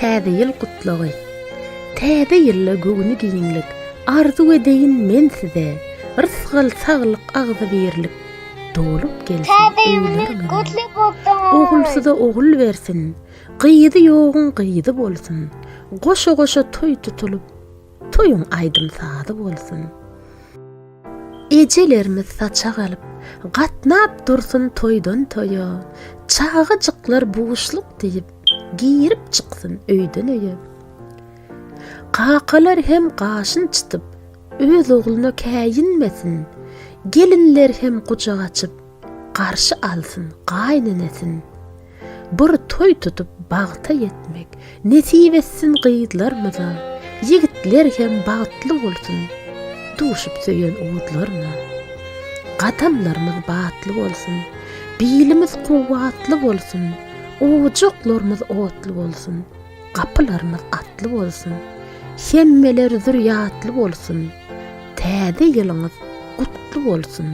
Täze ýyl gutlagy. Täze ýylda göwni giňlik Arzuw edeýin men size. Rysgal, saglyk, agzybirlik Dolup gelsin Täze ýylyňyz öýleriňize. gutly bolsun! Ogulsyza ogul bersin, Gyzy ýoguň gyzy bolsun. Goşa-goşa toý tutulyp, Toýuň aýdym-sazy bolsun. Ejelerimiz saçak alyp, Gatnap dursun toýdan toýa. Çagajyklar buşluk diýip, Girip çyksyn öýden öýe. Kakalar hem gaşyn çytyp, Öz ogluna käýinmesin. Gelinler hem gujak açyp, Garşy alsyn gaýynenesin. Bir toý tutup bagta ýetmek, Nesip etsin gyzlarmyza, Ýigitler hem bagtly bolsun, Duşup söýen odlaryna. Gadamlarymyz batly bolsun, Bilimiz kuwwatly bolsun, Ojaklarymyz otly bolsun, Gapylarymyz atly bolsun, Hemmeler zürýatly bolsun, Täze ýylyňyz gutly bolsun!